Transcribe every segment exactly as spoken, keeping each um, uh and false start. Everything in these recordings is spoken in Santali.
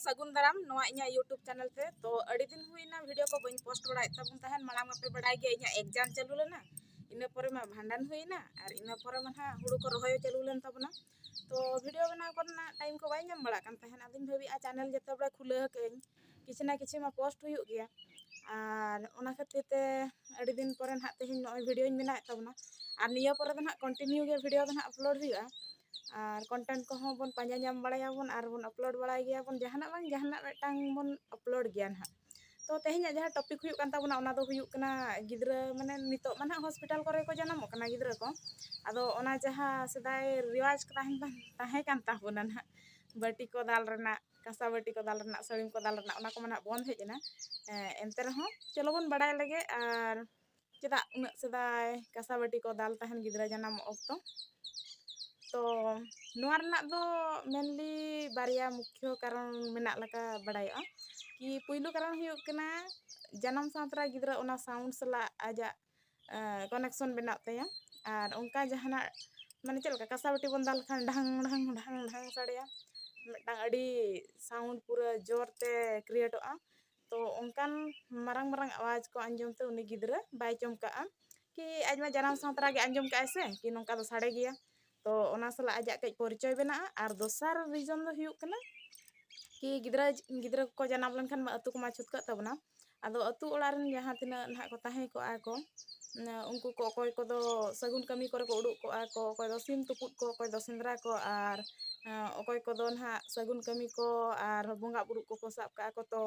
ᱥᱟᱹᱜᱩᱱ ᱫᱟᱨᱟᱢ ᱱᱚᱣᱟ ᱤᱧᱟᱹᱜ YouTube ᱪᱮᱱᱮᱞ ᱛᱮ᱾ ᱛᱚ ᱟᱹᱰᱤ ᱫᱤᱱ ᱦᱩᱭᱱᱟ ᱵᱷᱤᱰᱤᱭᱳ ᱠᱚ ᱵᱟᱹᱧ ᱯᱳᱥᱴ ᱵᱟᱲᱟᱭᱮᱫ ᱛᱟᱵᱚᱱ ᱛᱟᱦᱮᱸᱫ᱾ ᱢᱟᱲᱟᱝ ᱢᱟᱯᱮ ᱵᱟᱲᱟᱭ ᱜᱮᱭᱟ ᱤᱧᱟᱹᱜ ᱮᱠᱡᱟᱢ ᱪᱟᱹᱞᱩ ᱞᱮᱱᱟ, ᱤᱱᱟᱹ ᱯᱚᱨᱮ ᱢᱟ ᱵᱷᱟᱸᱰᱟᱱ ᱦᱩᱭᱱᱟ, ᱟᱨ ᱤᱱᱟᱹ ᱯᱚᱨᱮ ᱢᱟ ᱱᱟᱦᱟᱜ ᱦᱩᱲᱩ ᱠᱚ ᱨᱚᱦᱚᱭ ᱪᱟᱹᱞᱩ ᱞᱮᱱ ᱛᱟᱵᱚᱱᱟ᱾ ᱛᱚ ᱵᱷᱤᱰᱤᱭᱳ ᱵᱮᱱᱟᱣ ᱠᱚᱨᱮᱱᱟᱜ ᱴᱟᱭᱤᱢ ᱠᱚ ᱵᱟᱭ ᱧᱟᱢ ᱵᱟᱲᱟᱜ ᱠᱟᱱ ᱛᱟᱦᱮᱸᱫ᱾ ᱟᱫᱚᱧ ᱵᱷᱟᱹᱵᱤᱭᱮᱫᱼᱟ ᱪᱮᱱᱮᱞ ᱡᱚᱛᱚ ᱵᱮᱲᱟ ᱠᱷᱩᱞᱟᱹᱣ ᱟᱠᱟᱫᱟᱹᱧ, ᱠᱤᱪᱷᱩ ᱱᱟ ᱠᱤᱪᱷᱩ ᱢᱟ ᱯᱳᱥᱴ ᱦᱩᱭᱩᱜ ᱜᱮᱭᱟ᱾ ᱟᱨ ᱚᱱᱟ ᱠᱷᱟᱹᱛᱤᱨ ᱛᱮ ᱟᱹᱰᱤ ᱫᱤᱱ ᱯᱚᱨᱮ ᱱᱟᱦᱟᱜ ᱛᱮᱦᱮᱧ ᱱᱚᱜᱼᱚᱭ ᱵᱷᱤᱰᱤᱭᱳᱧ ᱵᱮᱱᱟᱣᱮᱫ ᱛᱟᱵᱚᱱᱟ᱾ ᱟᱨ ᱱᱤᱭᱟᱹ ᱯᱚᱨᱮ ᱫᱚ ᱱᱟᱦᱟᱜ ᱠᱚᱱᱴᱤᱱᱤᱭᱩ ᱜᱮ ᱵᱷᱤᱰᱤᱭᱳ ᱫᱚ ᱱᱟᱦᱟᱜ ᱟᱯᱞᱳᱰ ᱦᱩᱭᱩᱜᱼᱟ᱾ ᱟᱨ ᱠᱚᱱᱴᱮᱱᱴ ᱠᱚᱦᱚᱸ ᱵᱚᱱ ᱯᱟᱸᱡᱟ ᱧᱟᱢ ᱵᱟᱲᱟᱭᱟᱵᱚᱱ ᱟᱨ ᱵᱚᱱ ᱟᱯᱞᱳᱰ ᱵᱟᱲᱟᱭ ᱜᱮᱭᱟᱵᱚᱱ, ᱡᱟᱦᱟᱱᱟᱜ ᱵᱟᱝ ᱡᱟᱦᱟᱱᱟᱜ ᱢᱤᱫᱴᱟᱝ ᱵᱚᱱ ᱟᱯᱞᱳᱰ ᱜᱮᱭᱟ ᱱᱟᱦᱟᱜ᱾ ᱛᱚ ᱛᱮᱦᱮᱧᱟᱜ ᱡᱟᱦᱟᱸ ᱴᱚᱯᱤᱠ ᱦᱩᱭᱩᱜ ᱠᱟᱱ ᱛᱟᱵᱚᱱᱟ, ᱚᱱᱟ ᱫᱚ ᱦᱩᱭᱩᱜ ᱠᱟᱱᱟ ᱜᱤᱫᱽᱨᱟᱹ, ᱢᱟᱱᱮ ᱱᱤᱛᱚᱜ ᱢᱟ ᱱᱟᱦᱟᱜ ᱦᱚᱥᱯᱤᱴᱟᱞ ᱠᱚᱨᱮ ᱠᱚ ᱡᱟᱱᱟᱢᱚᱜ ᱠᱟᱱᱟ ᱜᱤᱫᱽᱨᱟᱹ ᱠᱚ᱾ ᱟᱫᱚ ᱚᱱᱟ ᱡᱟᱦᱟᱸ ᱥᱮᱫᱟᱭ ᱨᱮᱣᱟᱡᱽ ᱠᱚ ᱛᱟᱦᱮᱸ, ᱛᱟᱦᱮᱸ ᱠᱟᱱ ᱛᱟᱵᱚᱱᱟ ᱱᱟᱦᱟᱜ, ᱵᱟᱹᱴᱤ ᱠᱚ ᱫᱟᱞ ᱨᱮᱱᱟᱜ, ᱠᱟᱸᱥᱟ ᱵᱟᱹᱴᱤ ᱠᱚ ᱫᱟᱞ ᱨᱮᱱᱟᱜ, ᱥᱟᱹᱲᱤᱢ ᱠᱚ ᱫᱟᱞ ᱨᱮᱱᱟᱜ, ᱚᱱᱟ ᱠᱚᱢᱟ ᱱᱟᱦᱟᱜ ᱵᱚᱱᱫ ᱦᱮᱡ ᱮᱱᱟ᱾ ᱮᱸ, ᱮᱱᱛᱮ ᱨᱮᱦᱚᱸ ᱪᱚᱞᱚ ᱵᱚᱱ ᱵᱟᱲᱟᱭ ᱞᱮᱜᱮ, ᱟᱨ ᱪᱮᱫᱟᱜ ᱩᱱᱟᱹᱜ ᱥᱮᱫᱟᱭ ᱠᱟᱸᱥᱟ ᱵᱟᱹᱴᱤ ᱠᱚ ᱫᱟᱞ ᱛᱟᱦᱮᱱ ᱜᱤᱫᱽᱨᱟᱹ ᱡᱟᱱᱟᱢᱚᱜ ᱚᱠᱛᱚ᱾ ᱛᱚ ᱱᱚᱣᱟ ᱨᱮᱱᱟᱜ ᱫᱚ ᱢᱮᱱᱞᱤ ᱵᱟᱨᱭᱟ ᱢᱩᱠᱷᱭᱚ ᱠᱟᱨᱚᱱ ᱢᱮᱱᱟᱜ ᱞᱮᱠᱟ ᱵᱟᱲᱟᱭᱚᱜᱼᱟ᱾ ᱠᱤ ᱯᱩᱭᱞᱩ ᱠᱟᱨᱚᱱ ᱦᱩᱭᱩᱜ ᱠᱟᱱᱟ, ᱡᱟᱱᱟᱢ ᱥᱟᱶ ᱛᱚᱨᱟ ᱜᱤᱫᱽᱨᱟᱹ ᱚᱱᱟ ᱥᱟᱣᱩᱱᱰ ᱥᱟᱞᱟᱜ ᱟᱡᱟᱜ ᱠᱟᱱᱮᱠᱥᱚᱱ ᱵᱮᱱᱟᱜ ᱛᱟᱭᱟ᱾ ᱟᱨ ᱚᱱᱠᱟ ᱡᱟᱦᱟᱱᱟᱜ, ᱢᱟᱱᱮ ᱪᱮᱫ ᱞᱮᱠᱟ ᱠᱟᱸᱥᱟ ᱵᱟᱹᱴᱤ ᱵᱚᱱ ᱫᱟᱞ ᱞᱮᱠᱷᱟᱱ ᱰᱷᱟᱝ ᱰᱷᱟᱝ ᱰᱷᱟᱝ ᱰᱷᱟᱝ ᱥᱟᱰᱮᱭᱟ, ᱢᱤᱫᱴᱟᱝ ᱟᱹᱰᱤ ᱥᱟᱣᱩᱱᱰ ᱯᱩᱨᱟᱹ ᱡᱳᱨ ᱛᱮ ᱠᱨᱤᱭᱮᱴᱚᱜᱼᱟ᱾ ᱛᱚ ᱚᱱᱠᱟᱱ ᱢᱟᱨᱟᱝ ᱢᱟᱨᱟᱝ ᱟᱣᱟᱡᱽ ᱠᱚ ᱟᱸᱡᱚᱢ ᱛᱮ ᱩᱱᱤ ᱜᱤᱫᱽᱨᱟᱹ ᱵᱟᱭ ᱪᱚᱢᱠᱟᱜᱼᱟ, ᱠᱤ ᱟᱡ ᱢᱟ ᱡᱟᱱᱟᱢ ᱥᱟᱶ ᱛᱚᱨᱟ ᱜᱮ ᱟᱸᱡᱚᱢ ᱠᱟᱜᱼᱟᱭ ᱥᱮ ᱠᱤ ᱱᱚᱝᱠᱟ ᱫᱚ ᱥᱟᱰᱮ ᱜᱮᱭᱟ᱾ ᱛᱚ ᱚᱱᱟ ᱥᱟᱞᱟᱜ ᱟᱡᱟᱜ ᱠᱟᱹᱡ ᱯᱚᱨᱤᱪᱚᱭ ᱵᱮᱱᱟᱜᱼᱟ᱾ ᱟᱨ ᱫᱚᱥᱟᱨ ᱨᱤᱡᱚᱱ ᱫᱚ ᱦᱩᱭᱩᱜ ᱠᱟᱱᱟ ᱠᱤ ᱜᱤᱫᱽᱨᱟᱹ, ᱜᱤᱫᱽᱨᱟᱹ ᱠᱚᱠᱚ ᱡᱟᱱᱟᱢ ᱞᱮᱱᱠᱷᱟᱱ ᱢᱟ ᱟᱹᱛᱩ ᱠᱚᱢᱟ ᱪᱷᱩᱛᱠᱟᱹᱜ ᱛᱟᱵᱚᱱᱟ᱾ ᱟᱫᱚ ᱟᱹᱛᱩ ᱚᱲᱟᱜ ᱨᱮᱱ ᱡᱟᱦᱟᱸ ᱛᱤᱱᱟᱹᱜ ᱱᱟᱦᱟᱜ ᱠᱚ ᱛᱟᱦᱮᱸ ᱠᱚᱜᱼᱟ ᱠᱚ, ᱩᱱᱠᱩ ᱠᱚ ᱚᱠᱚᱭ ᱠᱚᱫᱚ ᱥᱟᱹᱜᱩᱱ ᱠᱟᱹᱢᱤ ᱠᱚᱨᱮ ᱠᱚ ᱩᱰᱩᱠ ᱠᱚᱜᱼᱟ ᱠᱚ, ᱚᱠᱚᱭ ᱫᱚ ᱥᱤᱢ ᱛᱩᱯᱩᱫ ᱠᱚ, ᱚᱠᱚᱭ ᱫᱚ ᱥᱮᱸᱫᱽᱨᱟ ᱠᱚ, ᱟᱨ ᱚᱠᱚᱭ ᱠᱚᱫᱚ ᱱᱟᱦᱟᱜ ᱥᱟᱹᱜᱩᱱ ᱠᱟᱹᱢᱤ ᱠᱚ ᱟᱨ ᱵᱚᱸᱜᱟ ᱵᱩᱨᱩ ᱠᱚᱠᱚ ᱥᱟᱵ ᱠᱟᱜᱼᱟ ᱠᱚ᱾ ᱛᱚ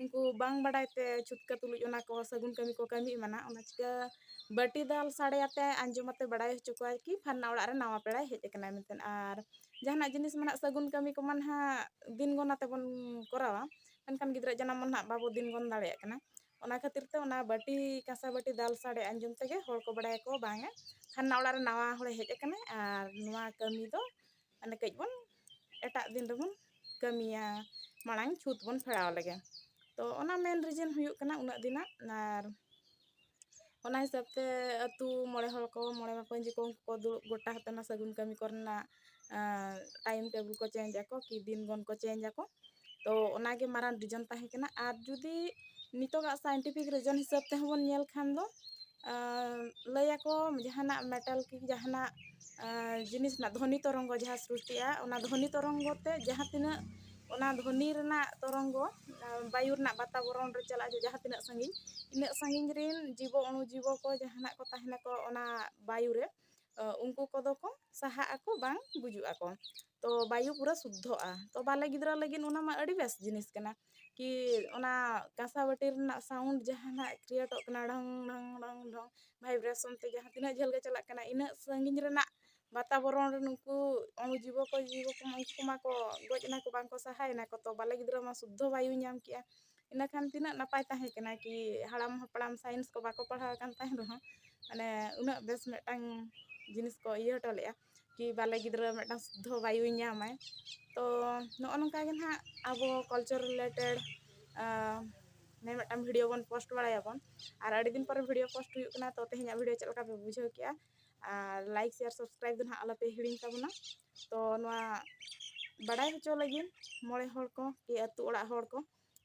ᱩᱱᱠᱩ ᱵᱟᱝ ᱵᱟᱰᱟᱭ ᱛᱮ ᱪᱷᱩᱛᱠᱟᱹ ᱛᱩᱞᱩᱡ ᱚᱱᱟ ᱠᱚ ᱥᱟᱹᱜᱩᱱ ᱠᱟᱹᱢᱤ ᱠᱚ ᱠᱟᱹᱢᱤ ᱮᱢᱟᱱᱟ᱾ ᱚᱱᱟ ᱪᱤᱠᱟᱹ ᱵᱟᱹᱴᱤ ᱫᱟᱞ ᱥᱟᱰᱮ ᱟᱛᱮ ᱟᱸᱡᱚᱢ ᱟᱛᱮ ᱵᱟᱰᱟᱭ ᱦᱚᱪᱚ ᱠᱚᱣᱟᱭ ᱠᱤ ᱯᱷᱟᱞᱱᱟ ᱚᱲᱟᱜ ᱨᱮ ᱱᱟᱣᱟ ᱯᱮᱲᱟᱭ ᱦᱮᱡ ᱟᱠᱟᱱᱟᱭ ᱢᱮᱱᱛᱮ᱾ ᱟᱨ ᱡᱟᱦᱟᱱᱟᱜ ᱡᱤᱱᱤᱥ ᱢᱟ ᱱᱟᱦᱟᱜ ᱥᱟᱹᱜᱩᱱ ᱠᱟᱹᱢᱤ ᱠᱚᱢᱟ ᱱᱟᱦᱟᱜ ᱫᱤᱱ ᱜᱚᱱ ᱟᱛᱮ ᱵᱚᱱ ᱠᱚᱨᱟᱣᱟ, ᱢᱮᱱᱠᱷᱟᱱ ᱜᱤᱫᱽᱨᱟᱹ ᱡᱟᱱᱟᱢ ᱢᱟ ᱱᱟᱦᱟᱜ ᱵᱟᱵᱚ ᱫᱤᱱ ᱜᱚᱱ ᱫᱟᱲᱮᱭᱟᱜ ᱠᱟᱱᱟ᱾ ᱚᱱᱟ ᱠᱷᱟᱹᱛᱤᱨ ᱛᱮ ᱚᱱᱟ ᱵᱟᱹᱴᱤ, ᱠᱟᱸᱥᱟ ᱵᱟᱹᱴᱤ ᱫᱟᱞ ᱥᱟᱰᱮ ᱟᱸᱡᱚᱢ ᱛᱮᱜᱮ ᱦᱚᱲ ᱠᱚ ᱵᱟᱰᱟᱭᱟᱠᱚ, ᱵᱟᱝᱟ ᱯᱷᱟᱞᱱᱟ ᱚᱲᱟᱜ ᱨᱮ ᱱᱟᱣᱟ ᱦᱚᱲᱮ ᱦᱮᱡ ᱟᱠᱟᱱᱟ ᱟᱨ ᱱᱚᱣᱟ ᱠᱟᱹᱢᱤ ᱫᱚ ᱢᱟᱱᱮ ᱠᱟᱹᱡ ᱵᱚᱱ ᱮᱴᱟᱜ ᱫᱤᱱ ᱨᱮᱵᱚᱱ ᱠᱟᱹᱢᱤᱭᱟ, ᱢᱟᱲᱟᱝ ᱪᱷᱩᱛ ᱵᱚᱱ ᱯᱷᱮᱲᱟᱣ ᱞᱮᱜᱮ᱾ ᱛᱚ ᱚᱱᱟ ᱢᱮᱱ ᱨᱤᱡᱮᱱ ᱦᱩᱭᱩᱜ ᱠᱟᱱᱟ ᱩᱱᱟᱹᱜ ᱫᱤᱱᱟᱜ᱾ ᱟᱨ ᱚᱱᱟ ᱦᱤᱥᱟᱹᱵ ᱛᱮ ᱟᱹᱛᱩ ᱢᱚᱬᱮ ᱦᱚᱲ ᱠᱚ, ᱢᱚᱬᱮ ᱢᱟᱯᱟᱹᱧᱡᱤ ᱠᱚ, ᱩᱱᱠᱩ ᱠᱚ ᱫᱩᱲᱩᱵ ᱜᱚᱴᱟ ᱠᱟᱛᱮ ᱚᱱᱟ ᱥᱟᱹᱜᱩᱱ ᱠᱟᱹᱢᱤ ᱠᱚᱨᱮᱱᱟᱜ, ᱟᱸ, ᱴᱟᱭᱤᱢ ᱴᱮᱵᱤᱞ ᱠᱚ ᱪᱮᱧᱡᱽ ᱟᱠᱚ ᱠᱤ ᱫᱤᱱ ᱜᱚᱱ ᱠᱚ ᱪᱮᱧᱡᱽ ᱟᱠᱚ᱾ ᱛᱚ ᱚᱱᱟᱜᱮ ᱢᱟᱨᱟᱝ ᱨᱤᱡᱚᱱ ᱛᱟᱦᱮᱸ ᱠᱟᱱᱟ᱾ ᱟᱨ ᱡᱩᱫᱤ ᱱᱤᱛᱚᱜᱟᱜ ᱥᱟᱭᱮᱱᱴᱤᱯᱷᱤᱠ ᱨᱤᱡᱚᱱ ᱦᱤᱥᱟᱹᱵ ᱛᱮᱦᱚᱸ ᱵᱚᱱ ᱧᱮᱞ ᱠᱷᱟᱱ ᱫᱚ, ᱟᱸ, ᱞᱟᱹᱭᱟᱠᱚ ᱡᱟᱦᱟᱱᱟᱜ ᱢᱮᱴᱟᱞ ᱠᱤ ᱡᱟᱦᱟᱱᱟᱜ, ᱟᱸ, ᱡᱤᱱᱤᱥ ᱨᱮᱱᱟᱜ ᱫᱷᱚᱱᱤ ᱛᱚᱨᱚᱝᱜᱚ ᱡᱟᱦᱟᱸ ᱥᱨᱤᱥᱴᱤᱜᱼᱟ, ᱚᱱᱟ ᱫᱷᱚᱱᱤ ᱛᱚᱨᱚᱝᱜᱚ ᱛᱮ ᱡᱟᱦᱟᱸ ᱛᱤᱱᱟᱹᱜ ᱚᱱᱟ ᱫᱷᱚᱱᱤ ᱨᱮᱱᱟᱜ ᱛᱚᱨᱚᱝᱜᱚ, ᱟᱸ, ᱵᱟᱭᱩ ᱨᱮᱱᱟᱜ ᱵᱟᱛᱟᱵᱚᱨᱚᱱ ᱨᱮ ᱪᱟᱞᱟᱜᱼᱟ, ᱡᱮ ᱡᱟᱦᱟᱸ ᱛᱤᱱᱟᱹᱜ ᱥᱟᱺᱜᱤᱧ, ᱤᱱᱟᱹᱜ ᱥᱟᱺᱜᱤᱧ ᱨᱮᱱ ᱡᱤᱵᱚ ᱚᱬᱩ ᱡᱤᱵᱚ ᱠᱚ ᱡᱟᱦᱟᱱᱟᱜ ᱠᱚ ᱛᱟᱦᱮᱱᱟᱠᱚ ᱚᱱᱟ ᱵᱟᱭᱩ ᱨᱮ, ᱟᱸ, ᱩᱱᱠᱩ ᱠᱚᱫᱚ ᱠᱚ ᱥᱟᱦᱟᱜ ᱟᱠᱚ, ᱵᱟᱝ ᱜᱩᱡᱩᱜ ᱟᱠᱚ᱾ ᱛᱚ ᱵᱟᱭᱩ ᱯᱩᱨᱟᱹ ᱥᱩᱫᱽᱫᱷᱚᱜᱼᱟ᱾ ᱛᱚ ᱵᱟᱞᱮ ᱜᱤᱫᱽᱨᱟᱹ ᱞᱟᱹᱜᱤᱫ ᱚᱱᱟ ᱢᱟ ᱟᱹᱰᱤ ᱵᱮᱥ ᱡᱤᱱᱤᱥ ᱠᱟᱱᱟ᱾ ᱠᱤ ᱚᱱᱟ ᱠᱟᱸᱥᱟ ᱵᱟᱹᱴᱤ ᱨᱮᱱᱟᱜ ᱥᱟᱣᱩᱱᱰ ᱡᱟᱦᱟᱸ ᱱᱟᱜ ᱠᱨᱤᱭᱮᱴᱚᱜ ᱠᱟᱱᱟ, ᱰᱷᱚᱝ ᱰᱷᱚᱝ ᱰᱷᱚᱝ ᱰᱷᱚᱝ, ᱵᱷᱟᱭᱵᱨᱮᱥᱚᱱ ᱛᱮ ᱡᱟᱦᱟᱸ ᱛᱤᱱᱟᱹᱜ ᱡᱷᱟᱹᱞ ᱜᱮ ᱪᱟᱞᱟᱜ ᱠᱟᱱᱟ, ᱤᱱᱟᱹᱜ ᱥᱟᱺᱜᱤᱧ ᱨᱮᱱᱟᱜ ᱵᱟᱛᱟᱵᱚᱨᱚᱱ ᱨᱮ ᱱᱩᱠᱩ ᱚᱬᱩ ᱡᱤᱵᱚ ᱠᱚ, ᱡᱤᱵᱚ ᱠᱚ, ᱩᱱᱠᱩ ᱢᱟᱠᱚ ᱜᱚᱡ ᱮᱱᱟ ᱠᱚ, ᱵᱟᱝ ᱠᱚ ᱥᱟᱦᱟᱭᱮᱱᱟ ᱠᱚ᱾ ᱛᱚ ᱵᱟᱞᱮ ᱜᱤᱫᱽᱨᱟᱹ ᱢᱟ ᱥᱩᱫᱽᱫᱷᱚ ᱵᱟᱭᱩᱭ ᱧᱟᱢ ᱠᱮᱜᱼᱟ᱾ ᱤᱱᱟᱹ ᱠᱷᱟᱱ ᱛᱤᱱᱟᱹᱜ ᱱᱟᱯᱟᱭ ᱛᱟᱦᱮᱸ ᱠᱟᱱᱟ ᱠᱤ ᱦᱟᱲᱟᱢ ᱦᱟᱯᱲᱟᱢ ᱥᱟᱭᱮᱱᱥ ᱠᱚ ᱵᱟᱠᱚ ᱯᱟᱲᱦᱟᱣ ᱟᱠᱟᱱ ᱛᱟᱦᱮᱱ ᱨᱮᱦᱚᱸ, ᱢᱟᱱᱮ ᱩᱱᱟᱹᱜ ᱵᱮᱥ ᱢᱤᱫᱴᱟᱝ ᱡᱤᱱᱤᱥ ᱠᱚ ᱤᱭᱟᱹ ᱦᱚᱴᱚ ᱞᱮᱜᱼᱟ ᱠᱤ ᱵᱟᱞᱮ ᱜᱤᱫᱽᱨᱟᱹ ᱢᱤᱫᱴᱟᱝ ᱥᱩᱫᱽᱫᱷᱚ ᱵᱟᱭᱩᱭ ᱧᱟᱢᱟᱭ᱾ ᱛᱚ ᱱᱚᱜᱼᱚ ᱱᱚᱝᱠᱟ ᱜᱮ ᱱᱟᱦᱟᱜ ᱟᱵᱚ ᱠᱟᱞᱪᱟᱨ ᱨᱤᱞᱮᱴᱮᱰ, ᱟᱸ, ᱢᱤᱫᱴᱟᱝ ᱵᱷᱤᱰᱤᱭᱳ ᱵᱚᱱ ᱯᱳᱥᱴ ᱵᱟᱲᱟᱭᱟᱵᱚᱱ᱾ ᱟᱨ ᱟᱹᱰᱤ ᱫᱤᱱ ᱯᱚᱨᱮ ᱵᱷᱤᱰᱤᱭᱳ ᱯᱳᱥᱴ ᱦᱩᱭᱩᱜ ᱠᱟᱱᱟ, ᱛᱚ ᱛᱮᱦᱮᱧᱟᱜ ᱵᱷᱤᱰᱤᱭᱳ ᱪᱮᱫ ᱞᱮᱠᱟ ᱯᱮ ᱵᱩᱡᱷᱟᱹᱣ ᱠᱮᱜᱼᱟ? ᱟᱨ ᱞᱟᱭᱤᱠ, ᱥᱮᱭᱟᱨ, ᱥᱟᱵᱥᱠᱨᱟᱭᱤᱵ ᱫᱚ ᱱᱟᱦᱟᱜ ᱟᱞᱚᱯᱮ ᱦᱤᱲᱤᱧ ᱛᱟᱵᱚᱱᱟ᱾ ᱛᱚ ᱱᱚᱣᱟ ᱵᱟᱰᱟᱭ ᱦᱚᱪᱚ ᱞᱟᱹᱜᱤᱫ ᱢᱚᱬᱮ ᱦᱚᱲ ᱠᱚ ᱠᱤ ᱟᱹᱛᱩ ᱚᱲᱟᱜ ᱦᱚᱲ ᱠᱚ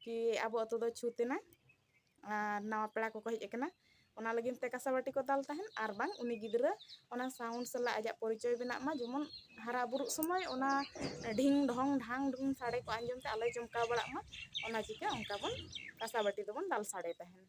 ᱠᱤ ᱟᱵᱚ ᱟᱹᱛᱩ ᱫᱚ ᱪᱷᱩᱛ ᱮᱱᱟ ᱟᱨ ᱱᱟᱣᱟ ᱯᱮᱲᱟ ᱠᱚᱠᱚ ᱦᱮᱡ ᱟᱠᱟᱱᱟ, ᱚᱱᱟ ᱞᱟᱹᱜᱤᱫ ᱛᱮ ᱠᱟᱸᱥᱟ ᱵᱟᱹᱴᱤ ᱠᱚ ᱫᱟᱞ ᱛᱟᱦᱮᱱ᱾ ᱟᱨ ᱵᱟᱝ ᱩᱱᱤ ᱜᱤᱫᱽᱨᱟᱹ ᱚᱱᱟ ᱥᱟᱣᱩᱱᱰ ᱥᱟᱞᱟᱜ ᱟᱡᱟᱜ ᱯᱚᱨᱤᱪᱚᱭ ᱵᱮᱱᱟᱜ ᱢᱟ, ᱡᱮᱢᱚᱱ ᱦᱟᱨᱟ ᱵᱩᱨᱩᱜ ᱥᱚᱢᱚᱭ ᱚᱱᱟ ᱰᱷᱤᱝ ᱰᱷᱚᱝ ᱰᱷᱟᱝ ᱰᱷᱩᱝ ᱥᱟᱰᱮ ᱠᱚ ᱟᱸᱡᱚᱢ ᱛᱮ ᱟᱞᱚᱭ ᱪᱚᱢᱠᱟᱣ ᱵᱟᱲᱟᱜ ᱢᱟ, ᱚᱱᱟ ᱪᱤᱠᱟᱹ ᱚᱱᱠᱟ ᱵᱚᱱ ᱠᱟᱸᱥᱟ ᱵᱟᱹᱴᱤ ᱫᱚᱵᱚᱱ ᱫᱟᱞ ᱥᱟᱰᱮ ᱛᱟᱦᱮᱱ᱾